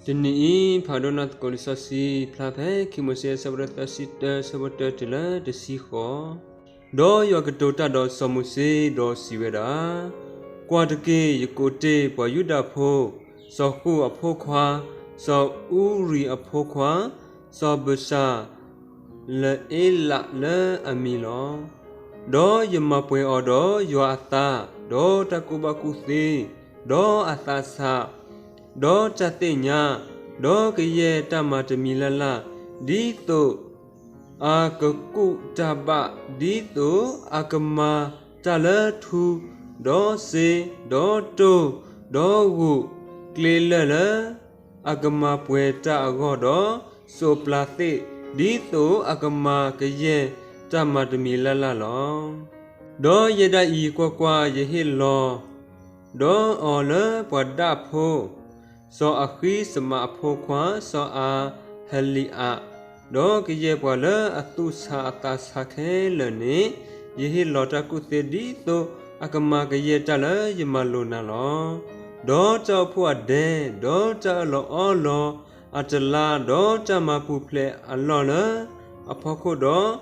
တနံၤအံၤ ဖးဒိၣ်နၢ်သကိးလံာ်စီဆှံဖျါဖဲ ခံမိၤၡ့ အဆၢဖဆံတၢ ဆၢဖိတၢတုၤလၢတဆံဃိး. ဒီးယွၤကတိၤတၢ်ဒီးစီၤမိၤၡ့ဒီးစံးဝဲဒၣ်, ကွၢ်တက့ၢ်, ယကိးတ့ၢ်ပှၤယူဒၤဖိ, စီၤဃူၣ်အဖိခွါ, စီၤအူရံၤအဖိခွါ, စီၤဘၢၡါ လအ့လးလၢအမံၤလီၤ. ဒီးယမၤပှဲၤအီၤဒီးယွၤအသး, ဒီးတၢ်ကူၣ်ဘၣ်ကူၣ်သ့, ဒီးအသးဆး, ဒီးတၢ်သ့ၣ်ညါ, ဒီးကယဲၢ်တၢ်မၤတမံၤလၢ်လၢ်, ဒ်သိးအကကူၣ်တၢ်ဘၣ်, ဒ်သိးအကမၤတၢ်လၢထူ, ဒီးစ့, ဒီးတိၢ်, ဒီးဂိၢ်, ကျ့လၢၢ်လၢ အကမၤပှဲၤတၢ်အဂီၢ်ဒီး, စိးပျၤသ့ၣ်, ဒ်သိးအကမၤကယဲၢ်တၢ်မၤတမံၤလၢ်လၢ်လီၤ. ဒီးယဲဒၣ်အံၤ, ကွၢ်ကွၢ်, ယဟ့ၣ်လီၤဒီးအီၤလၢပှၤဒၣ်ဖိ, စီၤအဃံစမးအဖိခွါ, စီၤအၤဟလံးအး, ဒီးကယဲၢ်ပှၤလၢအသူၣ်ဆးအသးဆးခဲလၢာ်န့ၣ်, ယဟ့ၣ်လီၤတၢ်ကူၣ်သ့ ဒ်သိးအကမၤကယဲၢ်တၢ်လၢယမၤလိာ်နၤလီၤ. ဒီးတၢ်အိၣ်ဖှိၣ်အဒဲ, ဒီးတၢ်အၢၣ်လီၤအီလီၤအတလါ, ဒီးတၢ်မၤပူၤဖျဲးအလီၢ်လၢအဖီခိၣ်ဒီး,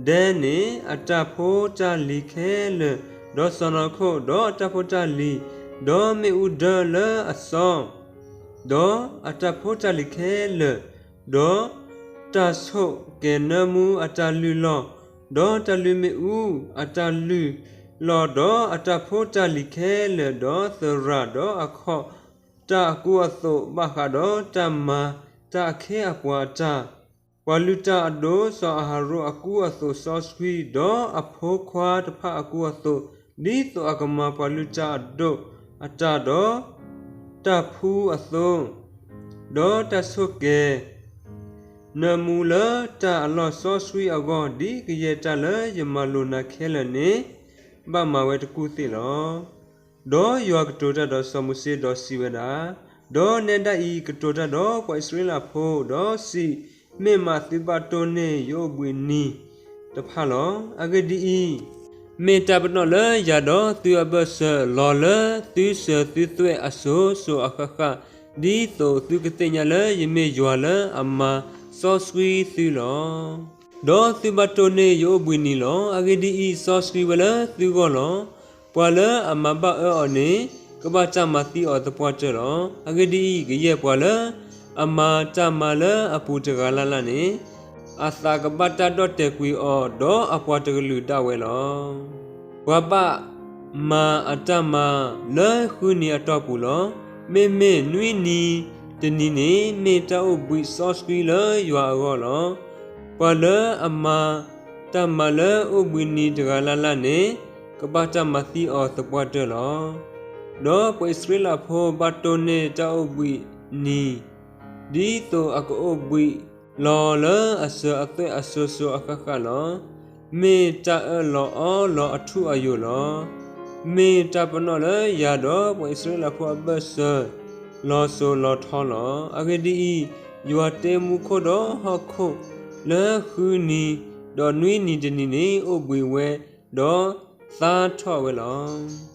ဒဲန့ၣ်အတၢ်ဖိတၢ်လံၤခဲလၢာ်, ဒီးစီၢ်နီၤခိၣ်, ဒီးအတၢ်ဖိတၢ်လံၤ, ဒီးမ့ၣ်အူဒၢလၢအစီ, ဒီးအတၢ်ဖိတၢ်လံၤခဲလၢာ်, ဒီးတၢ်ဆိၣ်ကဲၤနၢမူအတၢ်လုၢ်လီၢ်, ဒီးတၢ်လုၢ်မ့ၣ်အူအတၢ်လုၢ်လီၢ်, ဒီးအတၢ်ဖိတၢ်လံၤခဲလၢာ်, ဒီးသရၣ်, ဒီးအခီၣ်တၢ်အကူအသိး, ဘၣ်ဃးဒီးတၢ်မၤတၢ်အခ့အပှၤအတၢ်, ပှၤလုၢ်တၢ်အဒိၣ်, စီၤအၤဟရိၣ်အကူအသိးစီဆှံ, ဒီးအဖိခွါတဖၣ်အကူအသိး, ဒ်သိးအကမၤပှၤလုၢ်တၢ်အဒိၣ်အတၢ်, ဒီးတၢ်ဖှူအသိး, ဒီးတၢ်ဆိၣ်ကဲၤနၢမူလၢတၢ်အလီၢ်စီဆှံအဂီၢ်, ဒ်ကယဲၢ်တၢ်လၢယမၤလိာ်နၤခဲလၢာ်န့ၣ်, ဘၣ်မၤဝဲတကူၣ်သ့ၣ်လီၤ. ဒီးယွၤကတိၤတၢ်ဒီးစီၤမိၤၡ့ဒီးစံးဝဲဒၣ်, ဒီးနဲဒၣ်အံၤ, ကတိၤတၢ်ဒီးပှၤအံၣ်စရ့လးဖိ, ဒီးစံး, မ့ၢ်မးသုဘၣ်တိၢ်န့ၢ်ယအိၣ်ဘှံးနံၤတဖၣ်လီၤ. အဂ့ၢ်ဒ်အံၤ, မ့ၢ်တၢ်ပနီၣ်လၢယၤဒီးသုအဘၢၣ်စၢၤ, လီၤလၢသုစၢၤသုသွဲၣ်အစိၤစိၤအဃၣ်ဃၣ်, ဒ်သိးသုကသ့ၣ်ညါလၢယမ့ၢ်ယွၤလၢအမၤစီဆှံသုလီၤ. ဒီးသုဘၣ်တိၢ်န့ၢ်ယအိၣ်ဘှံးနံၤလီၤ. အဂ့ၢ်ဒ်အံၤ, စီဆှံဝဲလၢသုဂီၢ်လီၤ. ပှၤလၢအမၤဘၣ်အၢအီၤန့ၣ်, ကဘၣ်တၢ်မၤသံအီၤသပှၢ်တၢၢ်လီၤ. အဂ့ၢ်ဒ်အံၤ, ကယဲၢ်ပှၤလၢအမၤတၢ်မၤလၢအပူၤတဂၤလၢ်လၢ်န့ၣ်, အသးကဘၣ်တၢ်ဒီၣ်တဲာ်ကွံာ်အီၤ, ဒီးအပှၤတကလုာ်ဒၣ်ဝဲလီၤ. ပှၤဘၣ်မၤအတၢ်မၤလၢဃုနံၤအတီၢ်ပူၤလီၤ. မ့မ့ၢ်နွံနံၤတနံၤန့ၣ်, မ့ၢ်တၢ်အိၣ်ဘှံးစီဆှံလၢယွၤအဂီၢ်လီၤ. ပှၤလၢအမၤတၢ်မၤလၢအိၣ်ဘှံးနံၤတဂၤလၢ်လၢ်န့ၣ်, ကဘၣ်တၢ်မၤသံအီၤသပှၢ်တၢၢ်လီၤ. ဒီးပှၤအံၣ်စရ့လးဖိဘၣ်တိၢ်န့ၢ်တၢ်အိၣ်ဘှံးနံၤ, ဒ်သိးအကအိၣ်ဘှံးလီၤလၢအစၢၤအသွဲၣ်အစိၤစိၤအဃၣ်ဃၣ်လီၤ. မ့ၢ်တၢ်အၢၣ်လီၤအီလီၤအထူအယိာ်လီၤ. မ့ၢ်တၢ်ပနီၣ်လၢယၤဒီးပှၤအံၣ်စရ့လးဖိအဘၢၣ်စၢၤလီၤစိၤလီၤထီလီၤ. အဂ့ၢ်ဒ်အံၤ, ယွၤတ့မူခိၣ်ဒီးဟီၣ်ခိၣ်လၢဃုနံၤ, ဒီးနွံနံၤတနံၤန့ၣ်အိၣ်ဘှံးဝဲ, ဒီးသါထီၣ်ဝဲလီၤ.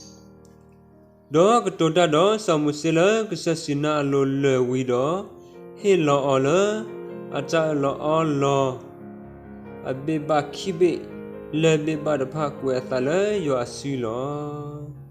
ဒီးကတိၤတၢ်ဒီးစီၤမိၤၡ့လၢကစၢၢ်စံၤနါအလိၤလၢာ်ဝံၤဒီး, ဟ့ၣ်လီၤအီၤလၢအတၢ်အၢၣ်လီၤအီလီၤ အဘ့ၣ်ဘၣ်ခံဘ့ၣ်, လၢၢ်ဘ့ၣ်ဘၣ်တဖၣ်ကွဲးအသးလၢယွၤအစုလီၤ.